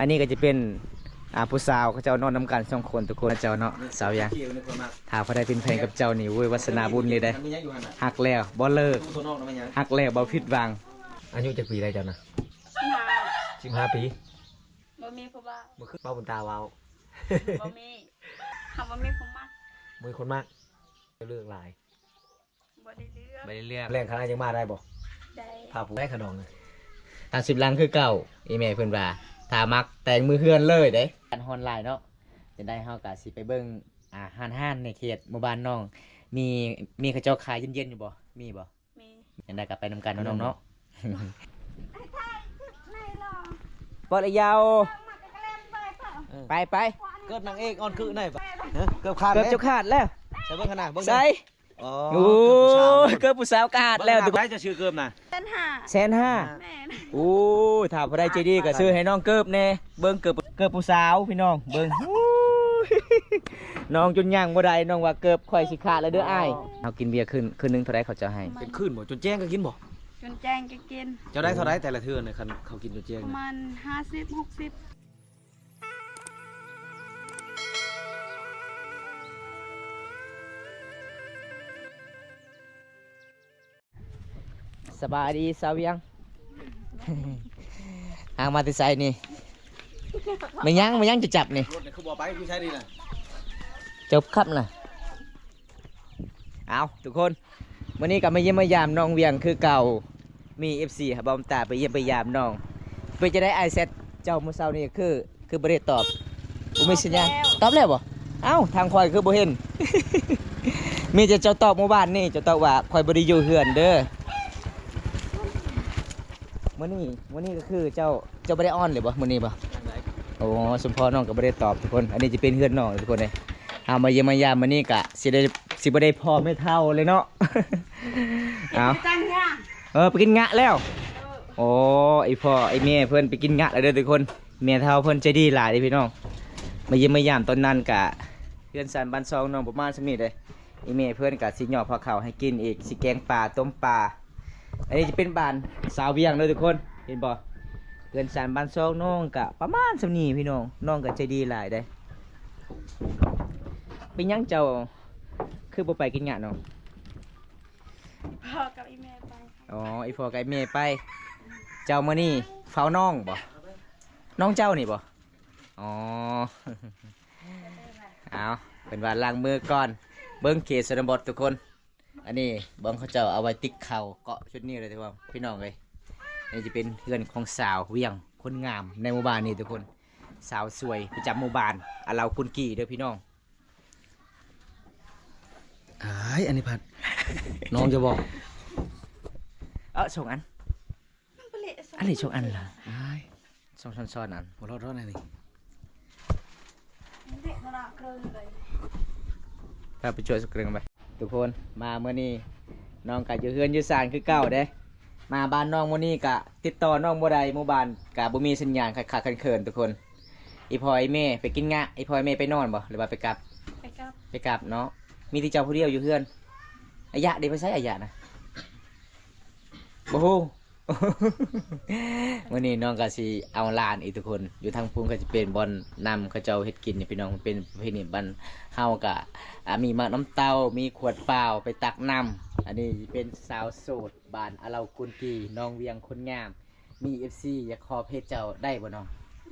ອັນນີ້ກໍຈະເປັນ ອ່າ ຜູ້ສາວເຂົາເຈົ້ານອນນຳກັນສອງຄົນທຸກຄົນ ເຈົ້າເນາະ ສາວຫຍັງ ຖ້າຜູ້ໃດເປັນແຟນກັບເຈົ້ານີ້ ໂອ້ຍ ວາສະໜາບຸນນີ້ເດ້ ຮັກແລ້ວບໍ່ເລີກ ຮັກແລ້ວບໍ່ຜິດຫວັງ. ອາຍຸຈັກປີແລ້ວເຈົ້ານະ? ສິບຫ້າ ສິບຫ້າປີ. ບໍ່ມີຜູ້ບ່າວ ບໍ່ຄືເວົ້າບຸນຕາເວົ້າ ບໍ່ມີ ເຮົາບໍ່ມີຄົນມັກ ບໍ່ມີຄົນມັກ ເລືອກຫຼາຍ ບໍ່ໄດ້ເລືອກ ບໍ່ໄດ້ເລືອກ ແລງຄະນະຍັງມາໄດ້ບໍ່? ໄດ້ ພາຜູ້ໄດ້ຂະນອງນະ ຕາມສິບຫຼັງຄືເກົ່າ ອີແມ່ເພິ່ນວ່າ ຖ້າມັກແຕ່ງມື້ເຮືອນເລີຍເດ້ ກັນຮ້ອນຫຼາຍເນາະ ຈັ່ງໃດເຮົາກະຊິໄປເບິ່ງ ອ່າ ຮ້ານໆ ໃນເຂດໝູ່ບ້ານນ້ອງ ມີ ມີເຂົາເຈົ້າຂາຍເຢັນໆ ຢູ່ບໍ່? ມີບໍ່? ມີ ຈັ່ງໃດກໍໄປນຳກັນເນາະນ້ອງເນາະ ເປີດແລ້ວຍາວ ເອີ ໄປໆ ເກີບນາງເອກອ່ອນຄືໄນ ເກີບຂາດ ເກີບຈະຂາດແລ້ວ ໃສ່ເບິ່ງຫັ້ນນະ ເບິ່ງ ໃສ່ ອໍ ໂອ້ຍ ເກີບຜູ້ສາວຂາດແລ້ວ ເບິ່ງຫັ້ນນະ ໃຜຈະຊື້ເກີບນະ? ແສນຫ້າ ແສນຫ້າ ແມ່ນ ໂອ້ຍ ຖ້າຜູ້ໃດໃຈດີກໍຊື້ໃຫ້ນ້ອງເກີບແດ່ ເບິ່ງເກີບ ເກີບຜູ້ສາວພີ່ນ້ອງ ເບິ່ງ ໂອ້ຍ ນ້ອງຈົນຍ່າງບໍ່ໄດ້ ນ້ອງວ່າເກີບຂ້ອຍຊິຂາດແລ້ວເດີອ້າຍ. ເຮົາກິນເບຍຄືນ ຄືນໜຶ່ງເທົ່າໃດເຂົາເຈົ້າໃຫ້? ເປັນຄືນບໍ່? ຈົນແຈ້ງກໍກິນບໍ່? ຈົນແຈ້ງກໍກິນ. ເຈົ້າໄດ້ເທົ່າໃດແຕ່ລະເທື່ອນະ ຄັນເຂົາກິນຈົນແຈ້ງ? ປະມານຫ້າສິບ ຫົກສິບ. ສະບາຍດີສາວວຽງ ຫາມາແຕ່ໃສນີ້? ແມ່ນຫຍັງ ແມ່ນຫຍັງຈະຈັບນີ້? ລົດນີ້ຄືບໍ່ໄປ ຄືໃຊ້ດີນະ ຈົບຄັບນະ. ເອົາ ທຸກຄົນ ມື້ນີ້ກໍມາຢ້ຽມມາຢາມນ້ອງວຽງຄືເກົ່າ ມີເອັຟຊີຫາບ່າວຕາໄປຢ້ຽມໄປຢາມນ້ອງ. ເປັນຈັ່ງໃດອ້າຍແຊັດເຈົ້າມື້ເຊົ້ານີ້ ຄື ຄືບໍ່ໄດ້ຕອບ ບໍ່ມີສັນຍານ? ຕອບແລ້ວ ຕອບແລ້ວບໍ່? ເອົ້າ ທາງຂ້ອຍຄືບໍ່ເຫັນ? ມີແຕ່ເຈົ້າຕອບມື້ວານນີ້ ເຈົ້າຕອບວ່າຂ້ອຍບໍ່ໄດ້ຢູ່ເຮືອນເດີ. ມື້ນີ້ ມື້ນີ້ກໍຄືເຈົ້າ ເຈົ້າບໍ່ໄດ້ອ່ອນເລີຍບໍ່ມື້ນີ້ບໍ່? ໂອ້ ສົມພໍນ້ອງກໍບໍ່ໄດ້ຕອບທຸກຄົນ. ອັນນີ້ຈະເປັນເຮືອນນ້ອງທຸກຄົນເດ້. ເຮົາມາຢ້ຽມມາຢາມມື້ນີ້ກະຊິໄດ້ ຊິບໍ່ໄດ້ພໍ້ແມ່ເຖົ້າເລີຍເນາະ. ເອົາ ເອີ ໄປກິນງະແລ້ວ. ໂອ້ ອີ່ພໍ່ອີ່ແມ່ເພິ່ນໄປກິນງະແລ້ວເດີທຸກຄົນ. ແມ່ເຖົ້າເພິ່ນໃຈດີຫຼາຍເດ້ພີ່ນ້ອງ. ມາຢ້ຽມມາຢາມຕອນນັ້ນກະເຮືອນຊານບ້ານຊ່ອງນ້ອງປະມານສ່ຳນີ້ເດ້. ອີ່ແມ່ເພິ່ນກະຊິຍໍ້ພາເຂົ້າໃຫ້ກິນອີກ ຊິແກງປາ ຕົ້ມປາ. ອັນນີ້ຈະເປັນບ້ານສາວວຽງເດີທຸກຄົນ ເຫັນບໍ່? ເຮືອນຊານບ້ານຊ່ອງນ້ອງກະປະມານສ່ຳນີ້ພີ່ນ້ອງ. ນ້ອງກະໃຈດີຫຼາຍເດ້. ເປັນຫຍັງເຈົ້າຄືບໍ່ໄປກິນງະນ້ອງ? ພໍ່ກັບອີ່ແມ່ໄປ. ອໍ ອີ່ພໍ່ກັບອີ່ແມ່ໄປ. ເຈົ້າມື້ນີ້ເຝົ້ານ້ອງບໍ່? ນ້ອງເຈົ້ານີ້ບໍ່? ອໍ ເອົາ ເພິ່ນວ່າລ້າງມືກ່ອນ. ເບິ່ງເຂດຊົນນະບົດທຸກຄົນ. ອັນນີ້ບ່ອນເຂົາເຈົ້າເອົາໄວ້ຕິກເຂົ້າ ເກາະຈຸດນີ້ເລີຍທຸກຄົນ ພີ່ນ້ອງເອີຍ. ນີ້ຈະເປັນເຮືອນຂອງສາວວຽງຄົນງາມໃນໝູ່ບ້ານນີ້ທຸກຄົນ. ສາວສວຍປະຈຳໝູ່ບ້ານອາລາວກຸນກີເດີພີ່ນ້ອງ. ອ້າຍ ອັນນີ້ພັດ ນ້ອງຈະບອກ ເອີ ສອງອັນ ອັນນີ້ສອງອັນລະ ອ້າຍ ສອງຊ້ອນໆ ອັນ ບໍ່ລອດ ລອດອັນນີ້ ຖ້າໄປຊ່ວຍສະເກີງໄປ. ທຸກຄົນ ມາມື້ນີ້ນ້ອງກະຢູ່ເຮືອນຢູ່ຊານຄືເກົ່າເດ້. ມາບ້ານນ້ອງມື້ນີ້ກະຕິດຕໍ່ນ້ອງບໍ່ໄດ້ ໝູ່ບ້ານກະບໍ່ມີສັນຍານ ຂາດໆເຂີນໆ ທຸກຄົນ. ອີ່ພໍ່ອີ່ແມ່ໄປກິນງະ ອີ່ພໍ່ອີ່ແມ່ໄປນອນບໍ່ ຫຼືວ່າໄປກັບ? ໄປກັບ ໄປກັບເນາະ. ມີແຕ່ເຈົ້າຜູ້ດຽວຢູ່ເຮືອນ. ອາຍະເດ ໄປໃສອາຍະນະ? ບໍ່ຮູ້. ມື້ນີ້ນ້ອງກໍຊິເອົາຫຼານອີກທຸກຄົນ. ຢູ່ທາງພຸ້ນກໍຈະເປັນບ່ອນນ້ຳເຂົາເຈົ້າເຮັດກິນນີ້ພີ່ນ້ອງ ເປັນປະເພນີບ້ານເຮົາ. ກໍ ອ່າ ມີໝາກນ້ຳເຕົ້າ ມີຂວດເປົ່າໄປຕັກນ້ຳ. ອັນນີ້ເປັນສາວໂສດບ້ານອາເລົາກຸນກີ ນ້ອງວຽງຄົນງາມ. ມີເອັຟຊີຢາກຂໍເພຈເຈົ້າໄດ້ບໍ່ນ້ອງ?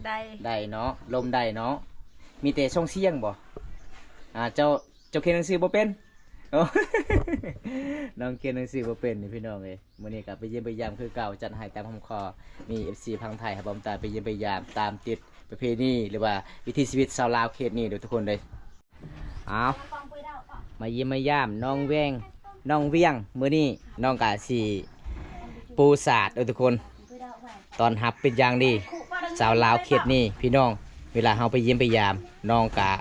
ໄດ້ ໄດ້ເນາະ ລົມໄດ້ເນາະ. ມີແຕ່ສົ່ງສຽງບໍ່? ອ່າ ເຈົ້າ ເຈົ້າຂຽນໜັງສືບໍ່ເປັນ? ໂອ້ ນ້ອງຂຽນໜັງສືບໍ່ເປັນນີ້ພີ່ນ້ອງເອີຍ. ມື້ນີ້ກໍໄປຢ້ຽມໄປຢາມຄືເກົ່າ ຈັດໃຫ້ຕາມຄຳຂໍ. ມີເອັຟຊີຝັ່ງໄທຫາບ່າວຕາໄປຢ້ຽມໄປຢາມ ຕາມຕິດປະເພນີ ຫຼືວ່າວິຖີຊີວິດຊາວລາວເຂດນີ້ເດີທຸກຄົນເດີ. ເອົາ ມາຢ້ຽມມາຢາມນ້ອງແວງ ນ້ອງວຽງ. ມື້ນີ້ນ້ອງກະຊິປູສາດເດີທຸກຄົນ ຕ້ອນຮັບເປັນຢ່າງດີ. ຊາວລາວເຂດນີ້ພີ່ນ້ອງ ເວລາເຮົາໄປຢ້ຽມໄປຢາມ ນ້ອງກະ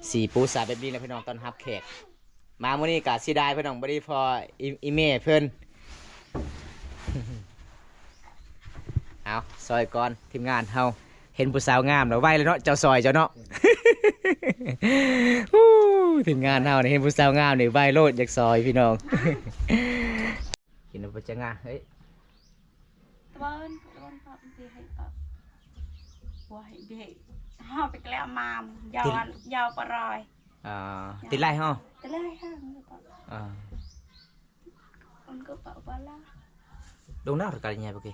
ຊິປູສາດແບບນີ້ແຫຼະພີ່ນ້ອງ ຕ້ອນຮັບແຂກ. ມາມື້ນີ້ກະເສຍດາຍພີ່ນ້ອງ ບໍ່ໄດ້ພໍ້ອີ ອີແມ່ເພິ່ນ. ເອົາ ຊ່ອຍກ່ອນ ທີມງານເຮົາ ເຫັນຜູ້ສາວງາມແລ້ວໄວແລ້ວເນາະ ເຈົ້າຊ່ອຍເຈົ້າເນາະ. ທີມງານເຮົານີ້ເຫັນຜູ້ສາວງາມນີ້ໄວໂລດ ຢາກຊ່ອຍພີ່ນ້ອງ. ກິນບໍ່ຈັກງາ ເຮີ້ຍ. ຕະເບິ່ນ ຕະເບິ່ນ ປອບ ມັນຊິໃຫ້ປອບ. Ui, bê, hao pê kleo mam, yao, yao pơ roi. Ờ, tê lai hao? Tê lai hao. Ờ. Ôn kơ pơ pơ la. Dong nao rơkal nhai pơ kê?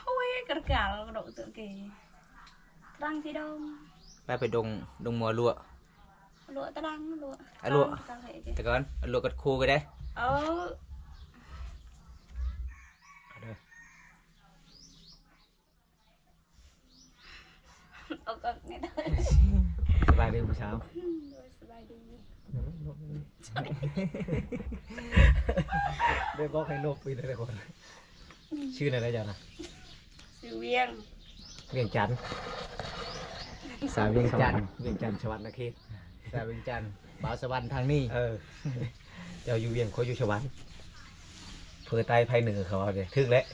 Ui, kơ rơkal kơ dok tơ kê. Trang ti dong. Pai pơ dong, dong mua luak. Luak trang, luak. À, luak. Trang kơ kê. Tơ kon, luak kơ khô kê đê. Ơ. ອອກໆ ແນ່ເດີ. ສະບາຍດີຜູ້ສາວ. ໂດຍ ສະບາຍດີ. ໄດ້ບອກໃຫ້ລົບອີກແລ້ວທຸກຄົນ. ຊື່ແນວໃດເຈົ້ານະ? ຊື່ວຽງ. ວຽງຈັນ. ສາວວຽງຈັນ. ວຽງຈັນ ສະຫວັນນະເຂດ. ສາວວຽງຈັນ. ບ່າວສະຫວັນທາງນີ້. ເອີ ເຈົ້າຢູ່ວຽງ ຂ້ອຍຢູ່ສະຫວັນ. ເພີໃຕ້ໄພເໜືອ ເຂົາເວົ້າເດ້. ຖືກແລ້ວ.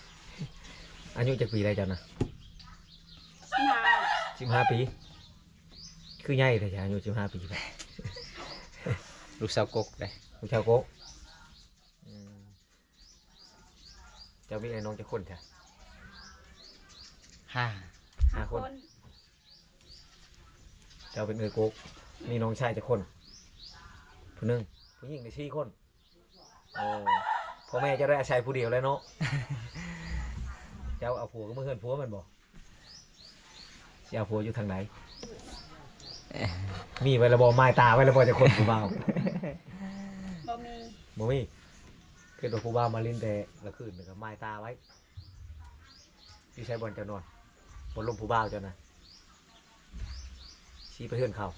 ອາຍຸຈັກປີແລ້ວເຈົ້ານະ? ສິບຫ້າ. ສິບຫ້າປີ. ຄືໃຫຍ່ແທ້ ອາຍຸສິບຫ້າປີ. ລູກສາວກົກເດ້. ລູກສາວກົກ. ອືມ. ເຈົ້າມີອ້າຍນ້ອງຈັກຄົນຊະ? ຫ້າ. ຫ້າຄົນ. ຫ້າຄົນ. ເຈົ້າເປັນເອື້ອຍກົກ ມີນ້ອງຊາຍຈັກຄົນ? ຜູ້ໜຶ່ງ. ຜູ້ຍິງໄດ້ສີ່ຄົນ. ໂອ້ ພໍ່ແມ່ເຈົ້າໄດ້ອາໄສຜູ້ດຽວແລ້ວເນາະ. ເຈົ້າເອົາຜົວກໍເມືອເຮືອນຜົວແມ່ນບໍ່? ຊິເອົາຜົວຢູ່ທາງໃດ? ມີໄວ້ແລ້ວບໍ່? ໝາຍຕາໄວ້ແລ້ວບໍ່? ຈັກຄົນຜູ້ບ່າວ? ບໍ່ມີ. ບໍ່ມີ. ຄິດວ່າຜູ້ບ່າວມາຫຼິ້ນແຕ່ລະຄືນ ແລ້ວກໍໝາຍຕາໄວ້. ຢູ່ໃສບ່ອນເຈົ້ານອນ? ບ່ອນລົມຜູ້ບ່າວເຈົ້ານະ? ຊິໄປເຮືອນເຂົາ.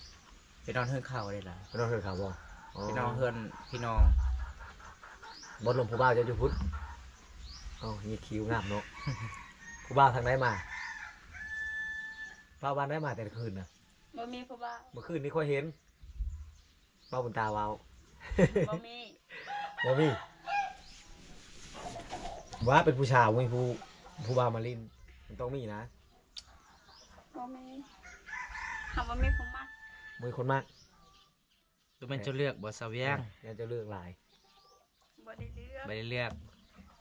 ໄປນອນເຮືອນເຂົາເດ້ລະ. ໄປນອນເຮືອນເຂົາບໍ່? ອໍ ໄປນອນເຮືອນພີ່ນ້ອງ. ບ່ອນລົມຜູ້ບ່າວເຈົ້າຢູ່ພຸ້ນ. ເອົ້າ ຍິກຄິ້ວງາມເນາະ. ຜູ້ບ່າວທາງໃດມາ? ບ່າວບ້ານໃດມາແຕ່ລະຄືນນະ? ບໍ່ມີຜູ້ບ່າວ. ເມື່ອຄືນນີ້ຂ້ອຍເຫັນ ບ່າວບຸນຕາເວົ້າ. ບໍ່ມີ. ບໍ່ມີ. ວ່າເປັນຜູ້ສາວ ມີຜູ້ ຜູ້ບ່າວມາຫຼິ້ນ ມັນຕ້ອງມີນະ. ບໍ່ມີ. ເຮົາບໍ່ມີຄົນມັກ. ບໍ່ມີຄົນມັກ. ບໍ່ແມ່ນເຈົ້າເລືອກບໍ່ ສາວວຽງ? ເອີ ຢ້ານເຈົ້າເລືອກຫຼາຍ. ບໍ່ໄດ້ເລືອກ. ບໍ່ໄດ້ເລືອກ.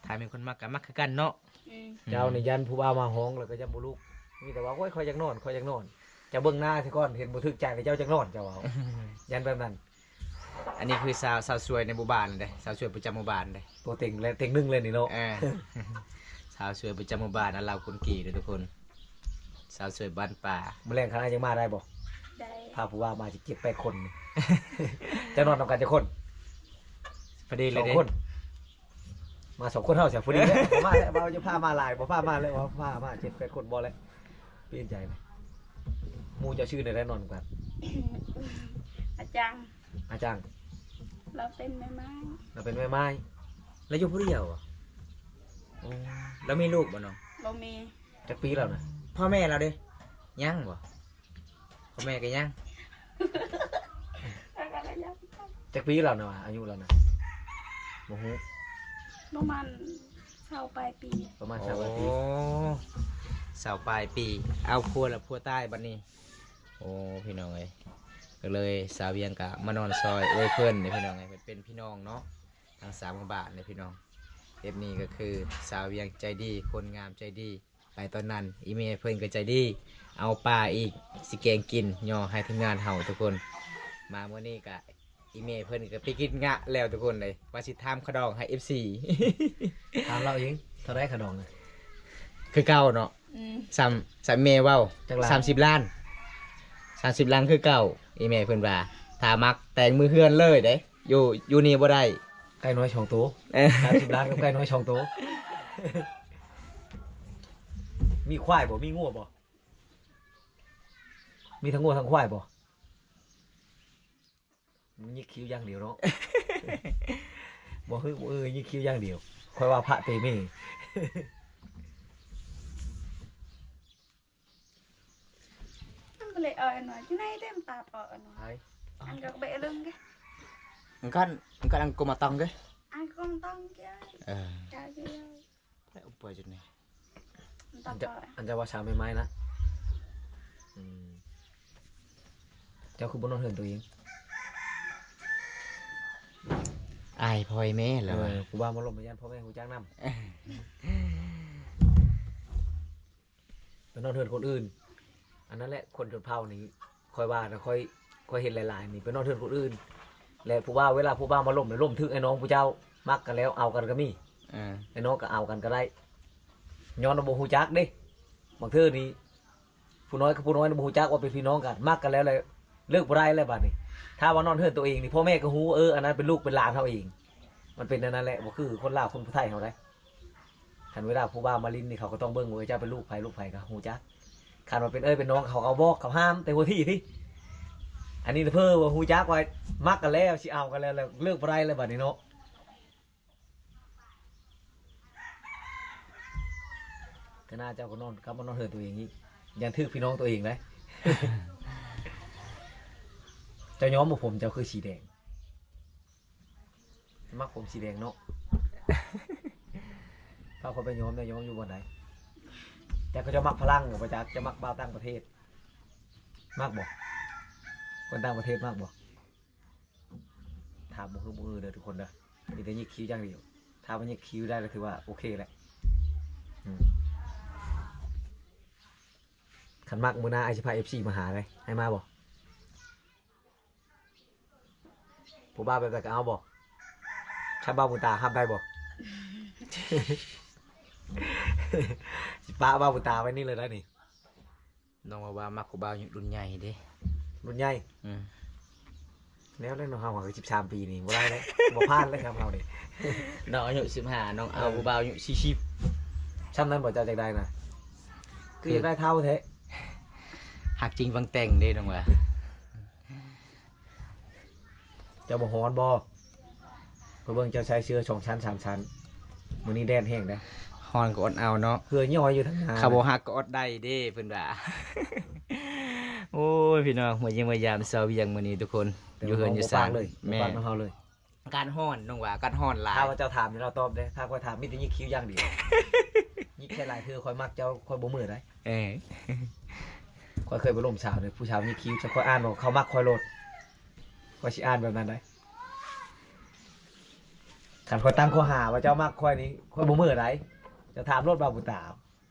ຖ້າມີຄົນມັກກໍມັກຄືກັນເນາະ. ອືມ. ເຈົ້ານີ້ຢ້ານຜູ້ບ່າວມາຮ້ອງແລ້ວກໍຢ້ານບໍ່ລຸກ. ມີແຕ່ວ່າ ໂອ້ຍ ຂ້ອຍຢາກນອນ ຂ້ອຍຢາກນອນ. ເຈົ້າເບິ່ງໜ້າຊະກ່ອນ ເຫັນບໍ່ຖືກໃຈແລ້ວເຈົ້າຈັ່ງນອນ ເຈົ້າເວົ້າ. ຢ້ານແບບນັ້ນ. ອັນນີ້ຄືສາວ ສາວສວຍໃນໝູ່ບ້ານເດ້ ສາວສວຍປະຈຳໝູ່ບ້ານເດ້. ຕົວເຕັງແລະ ເຕັງໜຶ່ງເລີຍນີ້ເນາະ. ເອີ ສາວສວຍປະຈຳໝູ່ບ້ານ ລາວຄົນກີເດ້ທຸກຄົນ. ສາວສວຍບ້ານປ່າ. ມື້ແລງຄັນອ້າຍຍັງມາໄດ້ບໍ່? ໄດ້. ພາຜູ້ບ່າວມາຊິເຈັດແປດຄົນ. ຈະນອນນຳກັນຈັກຄົນ? ພໍດີເລີຍເດ້ ສອງຄົນ. ມາສອງຄົນເຮົາຊະ ພໍດີແລ້ວ. ມາແລ້ວ ເວົ້າຈະພາມາຫຼາຍ ບໍ່ພາມາແລ້ວ ເວົ້າພາມາເຈັດແປດຄົນ ບໍ່ແລ້ວ. ປ່ຽນໃຈນະ. ໝູ່ເຈົ້າຊື່ແນວໃດນອນນຳກັນ? ອາຈາງ. ອາຈາງ. ລາວເປັນແມ່ໝ້າຍ. ລາວເປັນແມ່ໝ້າຍ. ລາວຢູ່ຜູ້ດຽວບໍ? ໂອ້ ລາວມີລູກບໍ່ນ້ອງ? ບໍ່ມີ. ຈັກປີແລ້ວນະ? ພໍ່ແມ່ລາວເດ້? ຍັງບໍ? ພໍ່ແມ່ກໍຍັງ. ຈັກປີແລ້ວນະ ອາຍຸລາວນະ? ບໍ່ຮູ້. ປະມານຊາວປາຍປີ. ປະມານຊາວປາຍປີ. ໂອ້ ຊາວປາຍປີ. ເອົາ ຜົວລະ ຜົວຕາຍບັດນີ້. ໂອ້ ພີ່ນ້ອງເອີຍ ກໍເລີຍສາວວຽງກະມານອນຊ່ອຍເອື້ອຍເພິ່ນເດ້ ພີ່ນ້ອງເອີຍ. ເພິ່ນເປັນພີ່ນ້ອງເນາະ ທັງສາມໝູ່ບ້ານເດ້ ພີ່ນ້ອງ. ເອັບນີ້ກໍຄືສາວວຽງໃຈດີ ຄົນງາມໃຈດີ. ໄປຕອນນັ້ນ ອີ່ແມ່ເພິ່ນກໍໃຈດີ ເອົາປາອີກ ຊິແກງກິນ ຍໍໃຫ້ທີມງານເຮົາທຸກຄົນ. ມາມື້ນີ້ກະ ອີ່ແມ່ເພິ່ນກໍໄປກິນງະແລ້ວທຸກຄົນເລີຍ. ວ່າຊິຖາມຄ່າດອງໃຫ້ເອັຟຊີ. ຖາມລາວເອງ ເທົ່າໃດຄ່າດອງນະ? ຄືເກົ່າເນາະ. ອືມ. ສ່ຳ ສ່ຳແມ່ເວົ້າ ຈັກລ້ານ? ສາມສິບລ້ານ. ສາມສິບລ້ານຄືເກົ່າ. ອີ່ແມ່ເພິ່ນວ່າ ຖ້າມັກແຕ່ງມື້ເຮືອນເລີຍເດ້. ຢູ່ ຢູ່ນີ້ບໍ່ໄດ້. ໄກ່ນ້ອຍສອງໂຕ. ເອີ ສາມສິບລ້ານກັບໄກ່ນ້ອຍສອງໂຕ. ມີຄວາຍບໍ່? ມີງົວບໍ່? ມີທັງງົວທັງຄວາຍບໍ່? ຍິກຄິ້ວຢ່າງດຽວເນາະ. ບໍ່ ບໍ່ ຍິກຄິ້ວຢ່າງດຽວ. ຂ້ອຍວ່າພະເຕເມ. ມັນກໍເລີຍເອົາອັນວ່າຢູ່ໃນເຕັມຕາເປາະອັນວ່າ ໃຜ? ອັນກໍເບະເລິງເກ. ມັນກໍ ມັນກໍອັນກົມມາຕ້ອງເກ. ອັນກົມຕ້ອງເກ. ເອີ. ໄປອຸປະຈຸດນີ້ ມັນຕ້ອງ ອັນຈະ ເອົາ ອັນຈະວ່າສາວໃໝ່ໆນະ. ອືມ. ເຈົ້າຄືບໍ່ນອນເຮືອນຕົວເອງ? ອາຍພໍ່ອາຍແມ່ແລ້ວ. ເອີ ວ່າ ຜູ້ບ່າວມາລົມ ຢ້ານພໍ່ແມ່ຮູ້ຈັກນຳ. ໄປນອນເຮືອນຄົນອື່ນ. ອັນນັ້ນແຫຼະ ຄົນຊົນເຜົ່ານີ້ ຂ້ອຍວ່ານະ ຂ້ອຍ ຂ້ອຍເຫັນຫຼາຍໆນີ້ ໄປນອນເຮືອນຄົນອື່ນ ແລະ ຜູ້ບ່າວ ເວລາຜູ້ບ່າວມາລົມ ລົມຖືກໄອ້ນ້ອງຜູ້ເຈົ້າ ມັກກັນແລ້ວ ເອົາກັນກໍມີ ເອີ ໄອ້ນ້ອງກໍເອົາກັນກໍໄດ້ ຍ້ອນວ່າບໍ່ຮູ້ຈັກເດ້ ບາງເທື່ອນີ້ ຜູ້ນ້ອຍກັບຜູ້ນ້ອຍນີ້ບໍ່ຮູ້ຈັກວ່າເປັນພີ່ນ້ອງກັນ ມັກກັນແລ້ວ ແລ້ວເລີກບໍ່ໄດ້ແລ້ວບາດນີ້. ຖ້າວ່ານອນເຮືອນໂຕເອງນີ້ ພໍ່ແມ່ກໍຮູ້ ເອີ ອັນນັ້ນເປັນລູກເປັນຫຼານເຮົາເອງ. ມັນເປັນແນວນັ້ນແຫຼະ ບໍ່ຄືຄົນລາວຄົນຜູ້ໄທເຮົາໃດ. ຄັນເວລາຜູ້ບ່າວມາຫຼິ້ນນີ້ ເຂົາກໍຕ້ອງເບິ່ງວ່າເຈົ້າເປັນລູກໃຜ ລູກໃຜກໍຮູ້ຈັກ. ຄັນວ່າເປັນເອື້ອຍເປັນນ້ອງ ເຂົາກໍບອກ ເຂົາຫ້າມແຕ່ຫົວທີພີ້. ອັນນີ້ເພີວ່າຮູ້ຈັກວ່າມັກກັນແລ້ວ ຊິເອົາກັນແລ້ວ ແລ້ວເລີກບໍ່ໄດ້ແລ້ວບາດນີ້ເນາະ. ຂະໜາດເຈົ້າກໍນອນ ກັບມານອນເຮືອນຕົວເອງອີກ ຢ້ານຖືກພີ່ນ້ອງຕົວເອງເດ້. ເຈົ້າຍ້ອມບໍ່ ຜົມເຈົ້າຄືສີແດງ? ມັກຜົມສີແດງເນາະ. ພາຂ້ອຍໄປຍ້ອມແດ່ ຍ້ອມຢູ່ບ່ອນໃດ? ຈັກເຂົາເຈົ້າມັກຝຣັ່ງບໍ່ຈັກ ເຈົ້າມັກບ່າວຕ່າງປະເທດ ມັກບໍ່? ຄົນຕ່າງປະເທດມັກບໍ່? ຖາມບໍ່ຮູ້ບໍ່ຮືເດີທຸກຄົນເດີ ມີແຕ່ຍິກຄິ້ວຢ່າງດຽວ. ຖ້າວ່າຍິກຄິ້ວໄດ້ກໍຖືວ່າໂອເຄແຫຼະ. ອືມ ຄັນມັກມື້ໜ້າອ້າຍຊິພາເອັຟຊີມາຫາເລີຍ ໃຫ້ມາບໍ່? ຜູ້ບ່າວແບບໃດກໍເອົາບໍ່? ຖ້າບ່າວບຸນຕາຮັບໄດ້ບໍ່? ຊິປະບ່າວບຸນຕາໄວ້ນີ້ເລີຍໄດ໋ນີ້. ນ້ອງວ່າ ວ່າມັກຜູ້ບ່າວລຸ້ນໃຫຍ່ເດ້. ລຸ້ນໃຫຍ່? ອືມ ແລ້ວ ແລ້ວເນາະ ເຮົາກໍສິບສາມປີນີ້ບໍ່ໄດ້ເດ້ ບໍ່ຜ່ານເລີຍຄັບເຮົານີ້. ນ້ອງອາຍຸສິບຫ້າ ນ້ອງເອົາ ເອີ ຜູ້ບ່າວອາຍຸສີ່ສິບ. ຊ່ຳນັ້ນບໍ່ ເຈົ້າຢາກໄດ້ນະ? ຄືຢາກໄດ້ເຖົ້າແທ້. ຮັກຈິງຫວັງແຕ່ງເດ້ນ້ອງວ່າ. ເຈົ້າບໍ່ຮ້ອນບໍ່? ຂ້ອຍເບິ່ງເຈົ້າໃສ່ເສື້ອສອງຊັ້ນສາມຊັ້ນ ມື້ນີ້ແດດແຮງເດ້. ຮ້ອນກໍອົດເອົາເນາະ ເຫື່ອຍ້ອຍຢູ່ທາງໜ້າ. ຄັນບໍ່ຮັກກໍອົດໄດ້ເດ້ ເພິ່ນວ່າ. ໂອ້ຍ ພີ່ນ້ອງ ມາຢ້ຽມມາຢາມຊາວວຽງມື້ນີ້ທຸກຄົນ ຢູ່ເຮືອນຢູ່ຊານ ແມ່ນ ອາກາດຮ້ອນ ນ້ອງວ່າອາກາດຮ້ອນຫຼາຍ. ຖ້າວ່າເຈົ້າຖາມນີ້ລາວຕອບເດ້ ຖ້າຂ້ອຍຖາມມີແຕ່ຍິກຄິ້ວຢ່າງດຽວ. ຍິກແຄ່ຫຼາຍເທື່ອ ຂ້ອຍມັກເຈົ້າ ຂ້ອຍບໍ່ເມື່ອຍໃດ. ເອີ ຂ້ອຍເຄີຍໄປລົມສາວເດ້ ຜູ້ສາວຍິກຄິ້ວ ຄັນຂ້ອຍອ່ານບໍ່ ເຂົາມັກຂ້ອຍໂລດ ຂ້ອຍຊິອ່ານແບບນັ້ນໃດ. ຄັນຂ້ອຍຕັ້ງຂໍ້ຫາວ່າເຈົ້າມັກຂ້ອຍນີ້ ຂ້ອຍບໍ່ເມື່ອໃດ. ເຈົ້າຖາມໂລດບ່າວບຸນຕາ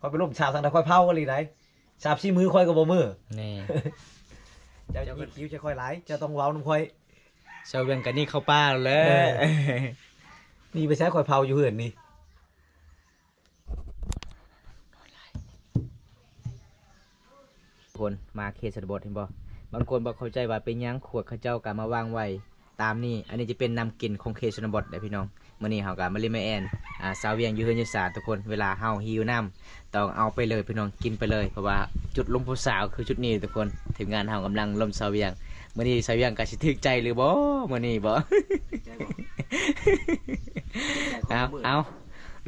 ຂ້ອຍໄປລົມສາວທາງໃດ ຂ້ອຍເຜົາອີ່ຫຼີໃດ. ສາມສີ່ມື້ຂ້ອຍກໍບໍ່ເມື່ອ. ນີ້ ເຈົ້າຍິກຄິ້ວໃສ່ຂ້ອຍຫຼາຍ ເຈົ້າຕ້ອງເວົ້ານຳຂ້ອຍ. ຊາວວຽງກະໜີເຂົ້າປ່າແລ້ວ. ເອີ ໜີໄປໃສ ຂ້ອຍເຜົາຢູ່ເຮືອນນີ້. ຄົນມາເຂດຊົນນະບົດເຫັນບໍ່? ບາງຄົນບໍ່ເຂົ້າໃຈວ່າເປັນຫຍັງຂວດເຂົາເຈົ້າກໍມາວາງໄວ້ຕາມນີ້. ອັນນີ້ຈະເປັນນ້ຳກິນຂອງເຂດຊົນນະບົດເດ້ພີ່ນ້ອງ. ມື້ນີ້ເຮົາກໍມາຫຼິ້ນມາແອ່ນ ອ່າ ຊາວວຽງຢູ່ເຮືອນຢູ່ຊານທຸກຄົນ. ເວລາເຮົາຫິວນ້ຳ ຕ້ອງເອົາໄປເລີຍພີ່ນ້ອງ ກິນໄປເລີຍ ເພາະວ່າຈຸດລົມຜູ້ສາວຄືຈຸດນີ້ທຸກຄົນ. ທີມງານເຮົາກຳລັງລົມຊາວວຽງ. ມື້ນີ້ຊາວວຽງກໍຊິຖືກໃຈຫຼືບໍ່? ມື້ນີ້ບໍ່? ຖືກໃຈບໍ່? ເອົາ ເອົາ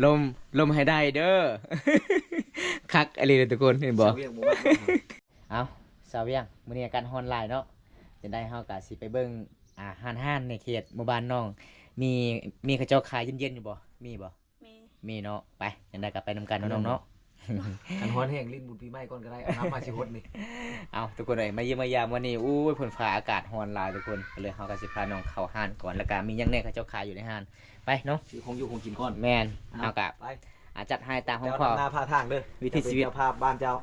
ລົມ ລົມໃຫ້ໄດ້ເດີ. ຄັກອີ່ຫຼີເດີທຸກຄົນ ເຫັນບໍ່? ຊາວວຽງບໍ່ມັກ. ເອົາ ຊາວວຽງ ມື້ນີ້ອາກາດຮ້ອນຫຼາຍເນາະ. ຈັ່ງໃດເຮົາກໍຊິໄປເບິ່ງ ອ່າ ຮ້ານໆ ໃນເຂດໝູ່ບ້ານນ້ອງ ມີ ມີເຂົາເຈົ້າຂາຍເຢັນໆ ຢູ່ບໍ່? ມີບໍ່? ມີ ມີເນາະ. ໄປ ຈັ່ງໃດກໍໄປນຳກັນເນາະນ້ອງເນາະ. ຄັນຮ້ອນແຮງຫຼິ້ນບຸນປີໃໝ່ກ່ອນກໍໄດ້ ອາບນ້ຳມາຊິຫົດນີ້. ເອົາ ທຸກຄົນເອີຍ ມາຢ້ຽມມາຢາມມື້ນີ້ ໂອ້ຍ ຝົນຟ້າອາກາດຮ້ອນຫຼາຍທຸກຄົນ. ກໍເລີຍເຮົາກໍຊິພານ້ອງເຂົ້າຮ້ານກ່ອນ ແລ້ວກໍມີຫຍັງແດ່ເຂົາເຈົ້າຂາຍຢູ່ໃນຮ້ານ. ໄປເນາະ ຊື້ຂອງຢູ່ຂອງກິນກ່ອນ. ແມ່ນ ເອົາ ເຮົາກໍ ໄປ ອາ ຈັດໃຫ້ຕາມຫ້ອງ ເຈົ້າ ພໍ່ ນຳໜ້າພາທາງເດີ ວິຖີຊີວິດ ເຈົ້າພາບບ້ານເຈົ້າ.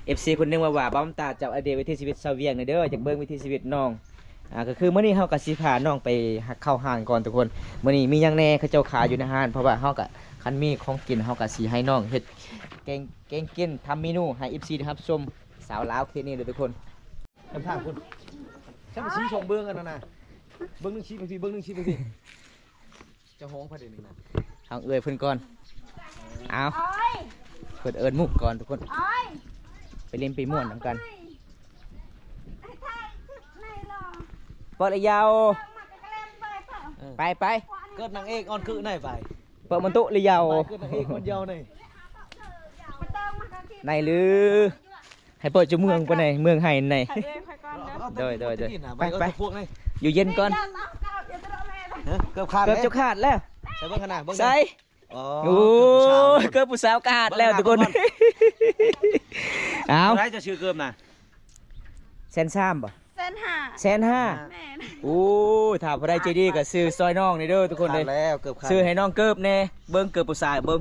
ເອັຟຊີ ຄົນໜຶ່ງວ່າ ວ່າ ບ່າວບຸນຕາ ເຈົ້າອັບເດດວິຖີຊີວິດຊາວວຽງແດ່ເດີ ຢາກເບິ່ງວິຖີຊີວິດນ້ອງ. ອ່າ ກໍຄືມື້ນີ້ເຮົາກໍຊິພານ້ອງໄປເຂົ້າຮ້ານກ່ອນທຸກຄົນ. ມື້ນີ້ມີຫຍັງແດ່ເຂົາເຈົ້າຂາຍຢູ່ໃນຮ້ານ ເພາະວ່າເຮົາກໍ ຄັນມີຂອງກິນ ເຮົາກໍຊິໃຫ້ນ້ອງເຮັດແກງ ແກງກິນ ທຳເມນູໃຫ້ເອັຟຊີໄດ້ຮັບຊົມ. ສາວລາວເຂດນີ້ເດີທຸກຄົນ. ທາງພຸ້ນ ຊັ້ນສີສອງເບື້ອງອັນນັ້ນນະ ເບື້ອງໜຶ່ງຊີ້ໄປພີ້ ເບື້ອງໜຶ່ງຊີ້ໄປພີ້. ເຈົ້າຮ້ອງໃຜເດນີ້ນະ? ທາງເອື້ອຍເພິ່ນກ່ອນ. ເອົາ ໂອ້ຍ ເພິ່ນເອີ້ນໝູ່ກ່ອນທຸກຄົນ. ໂອ້ຍ ໄປຫຼິ້ນໄປມ່ວນນຳກັນ. ເປີດລະຍາວ. ເອີ ໄປ ໄປ ເກີດນາງເອກອ່ອນຄືໄນໄປ. ເປີດມັນຕຸລະຍາວ. ໄປ ເກີດນາງເອກອ່ອນເຍົາໄນ ໄນຫຼື. ໃຫ້ເປີດຈຸເມືອງປານໃດ ເມືອງໄຫໃນ. ໂດຍ ໂດຍ ໂດຍ. ໄປ ໄປ ຢູ່ເຢັນກ່ອນ. ເກີບຂາດ ເກີບເຈົ້າຂາດແລ້ວ. ໃສ່ເບິ່ງຂະໜາດເບິ່ງ. ໃສ່. ໂອ້ ໂອ້ ເກີບຜູ້ສາວຂາດແລ້ວທຸກຄົນ. ເອົາ ເທົ່າໃດເຈົ້າຊື້ເກີບນະ? ແສນສາມບໍ່? ແສນຫ້າ. ແສນຫ້າ. ແມ່ນ. ໂອ້ຍ ຖ້າຜູ້ໃດໃຈດີກໍຊື້ຊ່ອຍນ້ອງນີ້ເດີທຸກຄົນເດີ. ຂາດແລ້ວ ເກີບຂາດ. ຊື້ໃຫ້ນ້ອງເກີບແດ່. ເບິ່ງເກີບຜູ້ຊາຍ ເບິ່ງ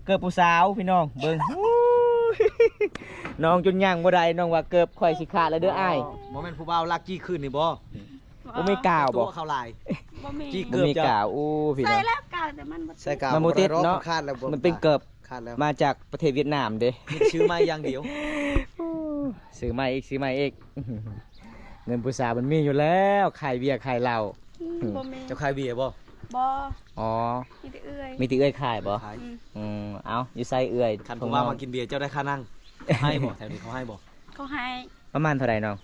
ເກີບຜູ້ສາວພີ່ນ້ອງ ເບິ່ງ. ໂອ້ຍ ນ້ອງຈົນຍ່າງບໍ່ໄດ້ ນ້ອງວ່າເກີບຂ້ອຍຊິຂາດແລ້ວເດີອ້າຍ. ບໍ່ແມ່ນຜູ້ບ່າວລັກຈີ້ຄືນນີ້ບໍ່? ບໍ່ມີກາວບໍ່? ຕົວເຂົາຫຼາຍ. ບໍ່ມີ ຈີ້ເກີບ ບໍ່ມີກາວ. ໂອ້ ພີ່ນ້ອງ ໃສ່ແລ້ວກາວ ແຕ່ມັນບໍ່ຕິດ ໃສ່ກາວ ມັນບໍ່ຕິດເນາະ ຂາດແລ້ວ ມັນເປັນເກີບ ຂາດແລ້ວ ມາຈາກປະເທດຫວຽດນາມເດ້. ຊື້ໃໝ່ຢ່າງດຽວ. ໂອ້ ຊື້ໃໝ່ອີກ ຊື້ໃໝ່ອີກ. ເງິນຜູ້ສາວມັນມີຢູ່ແລ້ວ ຂາຍເບຍຂາຍເຫຼົ້າ. ອືມ ບໍ່ມີ. ເຈົ້າຂາຍເບຍບໍ່? ບໍ່. ອໍ ມີແຕ່ເອື້ອຍ ມີແຕ່ເອື້ອຍຂາຍບໍ່? ຂາຍ. ອືມ ອືມ ເອົ້າ ຢູ່ໃສເອື້ອຍ? ຄັນຜູ້ບ່າວມາກິນເບຍ ເຈົ້າໄດ້ຄ່ານັ່ງ ໃຫ້ບໍ່? ແຖວນີ້ເຂົາໃຫ້ບໍ່? ເຂົາໃຫ້. ປະມານເທົ່າໃດນ້ອງ?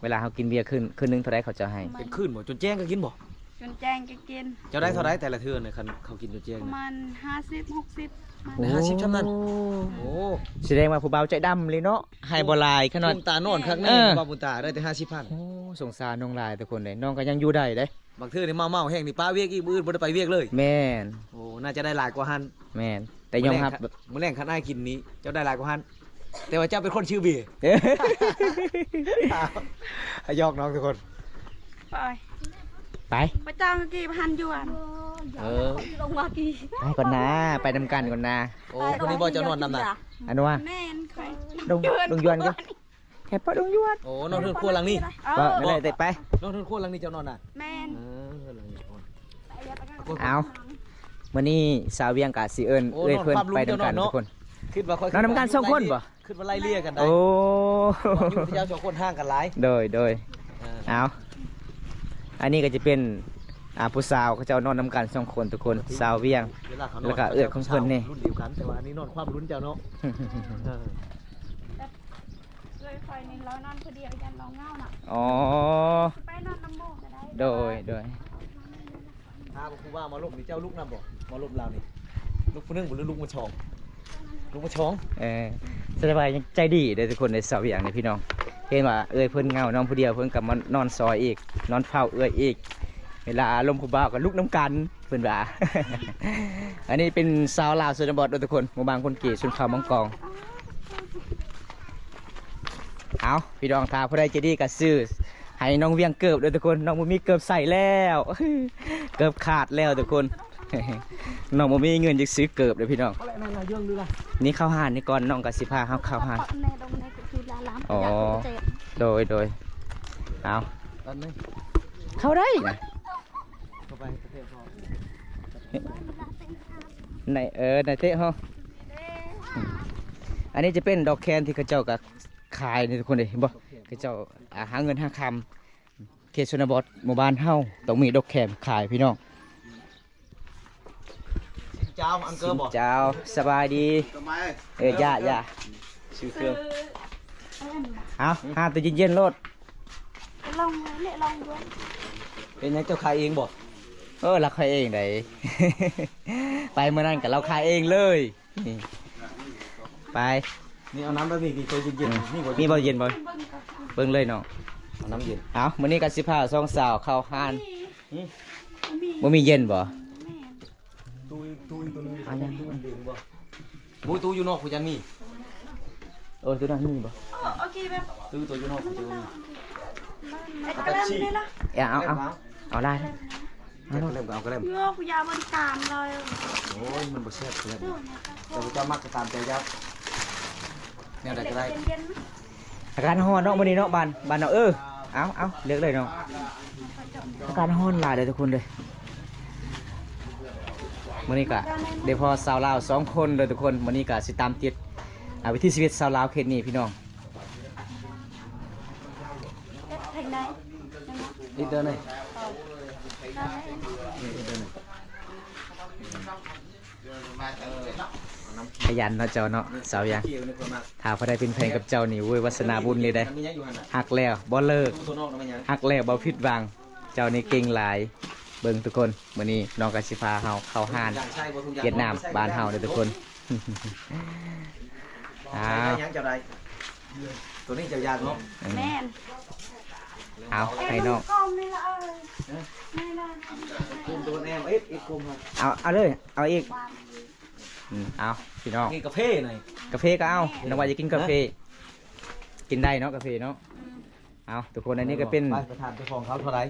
ເວລາເຮົາກິນເບຍຄືນ ຄືນໜຶ່ງເທົ່າໃດເຂົາເຈົ້າໃຫ້? ເປັນຄືນບໍ່? ຈົນແຈ້ງກໍກິນບໍ່? ຈົນແຈ້ງກໍກິນ. ເຈົ້າໄດ້ເທົ່າໃດແຕ່ລະເທື່ອນະ? ຄັນເຂົາກິນຈົນແຈ້ງ ປະມານຫ້າສິບ ຫົກສິບ. ໄດ້ຫ້າສິບຊ່ຳນັ້ນ. ໂອ້ ສະແດງວ່າຜູ້ບ່າວໃຈດຳເລີຍເນາະ ໃຫ້ບໍ່ຫຼາຍຂະໜາດ. ບຸນຕານອນຄັກແນ່ ເອີ ຜູ້ບ່າວບຸນຕາ ໄດ້ແຕ່ຫ້າສິບພັນ. ໂອ້ ສົງສານນ້ອງຫຼາຍທຸກຄົນເດ້ ນ້ອງກໍຍັງຢູ່ໄດ້ເດ້. ບາງເທື່ອນີ້ເມົາໆແຮງນີ້ປະວຽກອີກ ມື້ອື່ນບໍ່ໄດ້ໄປວຽກເລີຍ. ແມ່ນ. ໂອ້ ໜ້າຈະໄດ້ຫຼາຍກວ່າຫັ້ນ. ແມ່ນ ແຕ່ຍອມຮັບ ມື້ແລງຄັນອ້າຍກິນນີ້ ເຈົ້າໄດ້ຫຼາຍກວ່າຫັ້ນ ແຕ່ວ່າເຈົ້າເປັນຄົນຊື້ເບຍ. ຫຍອກນ້ອງທຸກຄົນ. ໄປ ໄປ ພະເຈົ້າກີ້ພັນຢວນ. ເອີ ໄປກ່ອນນາ ໄປນຳກັນກ່ອນນາ. ໂອ້ ຄົນນີ້ບໍ່ເຈົ້ານອນນຳນະ? ອັນວ່າ ແມ່ນ ຂ້ອຍ ດົງ ດົງຢວນ ແຄ່ເພາະດົງຢວນ. ໂອ້ ນອນເຮືອນຄົວຫຼັງນີ້. ເອີ ນັ້ນແຫຼະ ໄປ ນອນເຮືອນຄົວຫຼັງນີ້ເຈົ້ານອນນະ? ແມ່ນ. ເອີ ເຮືອນຫຼັງນີ້. ເອົາ ມື້ນີ້ສາວວຽງກະຊິເອີ້ນເອື້ອຍເພິ່ນໄປນຳກັນທຸກຄົນ. ນອນນຳກັນສອງຄົນບໍ່? ຄິດວ່າໄລ່ເລ່ຍກັນໄດ້. ໂອ້ ຢູ່ເຈົ້າສອງຄົນຫ່າງກັນຫຼາຍ. ໂດຍ ໂດຍ. ເອີ ເອົາ ອັນນີ້ກໍຈະເປັນ ອ່າ ຜູ້ສາວເຂົາເຈົ້ານອນນຳກັນສອງຄົນທຸກຄົນ ສາວວຽງ ແລ້ວກໍເອື້ອຍຂອງເພິ່ນນີ້ ລຸ້ນດຽວກັນ ແຕ່ວ່າອັນນີ້ນອນຄວ່ຳລຸ້ນເຈົ້າເນາະ. ເອີ ເອື້ອຍຂ້ອຍນີ້ລາວນອນຜູ້ດຽວ ຢ້ານລາວເຫງົານະ. ອໍ ໄປນອນນຳໝູ່ກໍໄດ້. ໂດຍ ໂດຍ. ຖ້າວ່າຜູ້ບ່າວມາລົມນີ້ ເຈົ້າລຸກນຳບໍ່? ມາລົມລາວນີ້ ລຸກຜູ້ໜຶ່ງບໍ່ ຫຼືລຸກມາສອງ? ລຸກມາສອງ. ເອີ ສະແດງວ່າຍັງໃຈດີເດ້ທຸກຄົນເດ້ ສາວວຽງນີ້ພີ່ນ້ອງ. ເຫັນວ່າເອື້ອຍເພິ່ນເຫງົາ ນອນຜູ້ດຽວ ເພິ່ນກໍມານອນຊອຍອີກ ນອນເຝົ້າເອື້ອຍອີກ. ເວລາລົມຜູ້ບ່າວກໍລຸກນຳກັນ ເພິ່ນວ່າ. ອັນນີ້ເປັນຊາວລາວຊົນນະບົດເດີທຸກຄົນ ໝູ່ບ້ານຄົນເກ ຊົນເຜົ່າມັງກອງ. ເອົາ ພີ່ນ້ອງ ຖ້າຜູ້ໃດໃຈດີກໍຊື້ໃຫ້ນ້ອງວຽງເກີບເດີທຸກຄົນ. ນ້ອງບໍ່ມີເກີບໃສ່ແລ້ວ ເກີບຂາດແລ້ວທຸກຄົນ. ນ້ອງບໍ່ມີເງິນຈະຊື້ເກີບເດີພີ່ນ້ອງ. ນີ້ເຂົ້າຮ້ານນີ້ກ່ອນ ນ້ອງກໍຊິພາເຮົາເຂົ້າຮ້ານ. ອໍ ໂດຍ ໂດຍ. ເອົາ ເຂົ້າໄດ້ນະ. ໃນ ເອີ ໃນເຕະເຮົາ. ອັນນີ້ຈະເປັນດອກແຄນທີ່ເຂົາເຈົ້າກໍຂາຍນີ້ທຸກຄົນເດ້ ເຫັນບໍ່? ເຂົາເຈົ້າ ອ່າ ຫາເງິນຫາຄຳ ເຂດຊົນນະບົດ ໝູ່ບ້ານເຮົາຕ້ອງມີດອກແຄນຂາຍພີ່ນ້ອງ. ເຈົ້າ ອັນເກີບໍ່? ເຈົ້າ ສະບາຍດີ. ເອີ ຢ່າ ຢ່າ ຊື້ເຄື່ອງ. ເອົາ ຫາໂຕເຢັນໆໂລດ. ລອງເລີຍ ລອງດ້ວຍ. ເປັນຫຍັງ ເຈົ້າຂາຍເອງບໍ່? ເອີ ລາວຂາຍເອງໃດ໋. ໄປມື້ນັ້ນກໍລາວຂາຍເອງເລີຍ. ນີ້ ໄປ. ນີ້ເອົານ້ຳແບບນີ້ ນີ້ໂຕເຢັນໆ. ອືມ ນີ້ບໍ່ເຢັນ ມີບໍ່ເຢັນບໍ່? ເບິ່ງເລີຍນ້ອງ. ເອົານ້ຳເຢັນ. ເອົາ ມື້ນີ້ກໍຊິພາສອງສາວເຂົ້າຮ້ານ. ຫືມ? ບໍ່ມີເຢັນບໍ່? ແມ່ນ. ຕູ້ ຕູ້ອີກໂຕໜຶ່ງ. ເອົາຫຍັງ? ຕູ້ເຢັນບໍ່? ບໍ່ ຕູ້ຢູ່ນອກພຸ້ນຍັງມີ. ເອີ ຕູ້ນັ້ນມີບໍ່? ເອີ ໂອເຄ ແບບ ຕູ້ ຕູ້ຢູ່ນອກພຸ້ນຍັງມີ. ເອົາ ເອົາ ເອົາຫຼາຍ. ເອົາເລີ່ມ ເອົາເລີ່ມ. ໂຍກຢາເບິ່ງຕາມເລີຍ. ໂອ້ຍ ມັນບໍ່ແຊບເລີຍ. ແຕ່ວ່າເຈົ້າມັກກໍຕາມໃຈເຈົ້າ. ແນວໃດກໍໄດ້. ອາກາດຮ້ອນເນາະ ມື້ນີ້ເນາະ ບ້ານ ບ້ານເນາະ. ເອີ ເອົາ ເອົາ ເລືອກເລີຍເນາະ. ອາກາດຮ້ອນຫຼາຍເດີທຸກຄົນເດີ. ມື້ນີ້ກະໄດ້ພໍ້ສາວລາວສອງຄົນເດີທຸກຄົນ. ມື້ນີ້ກະຊິຕາມຕິດ ອ່າ ວິຖີຊີວິດຊາວລາວເຂດນີ້ພີ່ນ້ອງ. ເຮັດທາງໃດ? ອີກເດີໜຶ່ງ. ເອີ ອີກເດີໜຶ່ງ. ຂະຫຍັນເນາະເຈົ້າເນາະ ສາວຫຍັງ. ຖ້າຜູ້ໃດເປັນແຟນກັບເຈົ້ານີ້ ໂອ້ຍ ວາສະໜາບຸນນີ້ເດ້. ຮັກແລ້ວບໍ່ເລີກ ຮັກແລ້ວບໍ່ຜິດຫວັງ. ເຈົ້ານີ້ເກັ່ງຫຼາຍ. ເບິ່ງທຸກຄົນ ມື້ນີ້ນ້ອງກໍຊິພາເຮົາເຂົ້າຮ້ານຫວຽດນາມບ້ານເຮົາເດີທຸກຄົນ. ອ່າ ຕົວນີ້ເຈົ້າຢາກເນາະ. ແມ່ນ. ເອົາ ໃຫ້ນ້ອງ ເອົາ ເອົາເລີຍ ເອົາອີກ. ອືມ ເອົາ ພີ່ນ້ອງ ກິນກາເຟໜ່ອຍ. ກາເຟກໍເອົາ. ນ້ອງວ່າຈະກິນກາເຟ. ກິນໄດ້ເນາະ ກາເຟເນາະ. ເອົາ ທຸກຄົນ ອັນນີ້ກໍເປັນ ໄປ ໄປຖາມເຈົ້າຂອງເຂົາເທົ່າໃດ.